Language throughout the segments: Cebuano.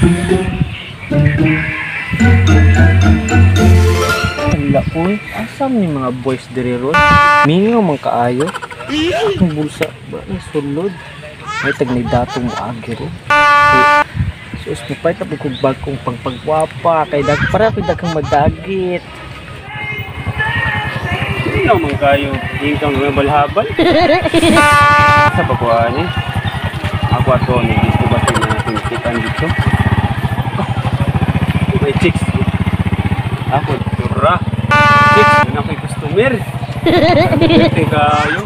Ala uy, asam ni mga boys diri ron? Mingaw man kaayo. Akong bulsa ba ni sulod. May tag ni datong moagi ron. Sus, mupait na kog bagong pangpagwapa kay dag para ko daghang madagit. Mingaw man kayo, hingkang mga balhabal. Sa bakuan eh. Ako ato ni dito ba tintikan dito? May chicks. Ako tura. Chicks, na ako'y customer. Pwede kayo.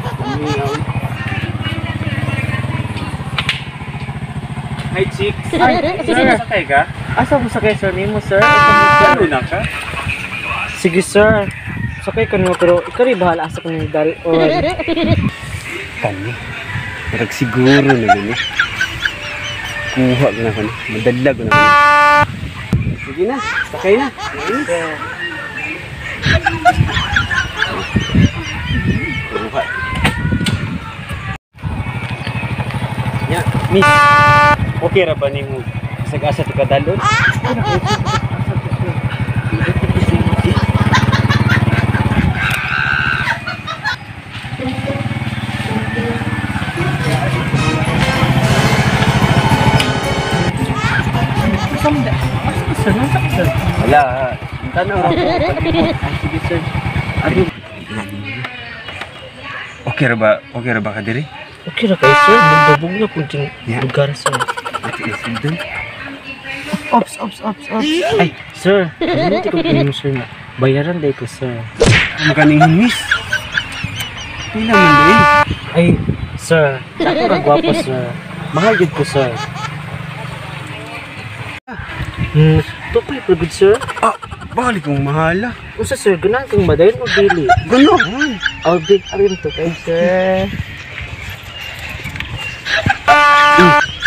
Hi chicks. Ay, sir. Sakay ka? Asa mo sakay sir nimo sir? Ano na ka? Sige sir. Sakay ka nimo pero ikaw rin bahala asa kung dalon. Kani. Murag siguro na gani. Kuha na ko ni. Madalag na ko. Sige na, sakay na. Sir. Kuha. Ya, miss. Okay ra ba nimo? Sag-asa to ka dalon? Sir, wala. Tanaw ra ko. Ay, sige sir. Okay ra ba? Okay ra ba ka diri? Okay ra kayo sir. Magdabog na kung ting lugar sir. Ati isundan. Ops, ops, ops, ops. Ay, sir. Hindi ko pinino sir na. Bayaran day ko sir. Maganing miss. Pila man day? Ay, sir. Ako ra gwapo sir. Mahal gid ko sir. Tupoy pa good sir. Ah, balik kong mahala. Unsa sir, ganahan kang madayon o dili? Ganahan. Oh, big arim to kay sir.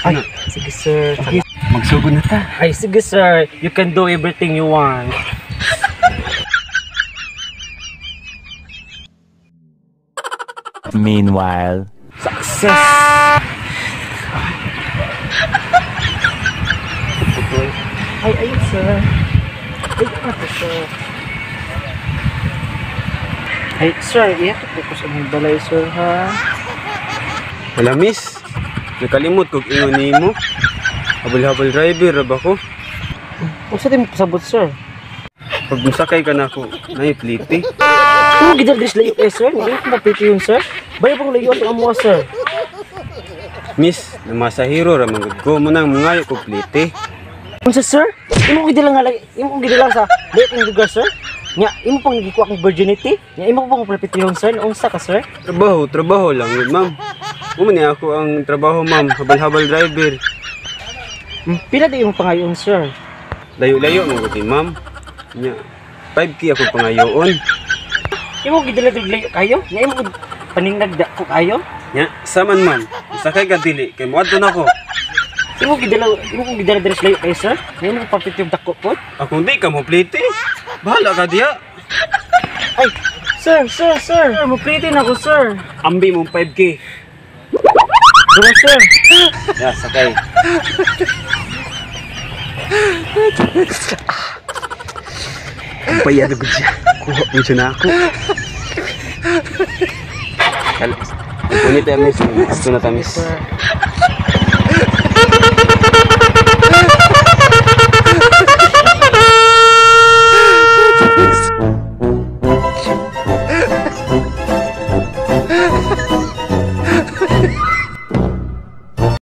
Ay, sige sir. Okay. Magsugod na ta. Ay, sige sir. You can do everything you want. Meanwhile, success. Ay, ayun sir. Ay, ano sir. Ay, sir, ihatod ko sa aming balay, sir, ha? Wala, miss. Nakalimot kog ingon nimo. Habol-habol driver ra ba ko? Unsa di mo pasabot, sir? Pag musakay ka na ako, naipliti. Kung gidal dris layo eh, sir. Hindi ko mapliti yun, sir. Bayo pang layo ang amuha, sir. Miss, namasahiro ra man gud ko. Munang mungayo kog pliti. Unsa, sir? Imo ko gidala nga imo ko gidala sa layo kong lugar, sir. Nya, imo pang gikuha akong virginity? Nya, imo pang pliti yun, sir. Unsa ka, sir? Trabaho, trabaho lang yun, ma'am. Mo ni ako ang trabaho, ma'am. Habal-habal driver. Pila di imo pangayoon, sir? Layo-layo man gud, ma'am. Nya, 5K ako pangayoon. Imo gidala diri layo kayo? Nya imo paningnag da ko kayo? Nya, saman man. Sakay ka dili kay moadto nako. Imo gidala diri layo kayo, sir? Nya imo papliti og dako pod? Akong di ka mo pliti. Bahala ka diya. Ay, sir, sir, sir. Mo pliti na ko, sir. Ambi mong 5K. Dura, sir. Ya, sakay. Bayad ko siya. Kuha po siya na ako. Punit tayo, miss. Gusto na tayo, miss.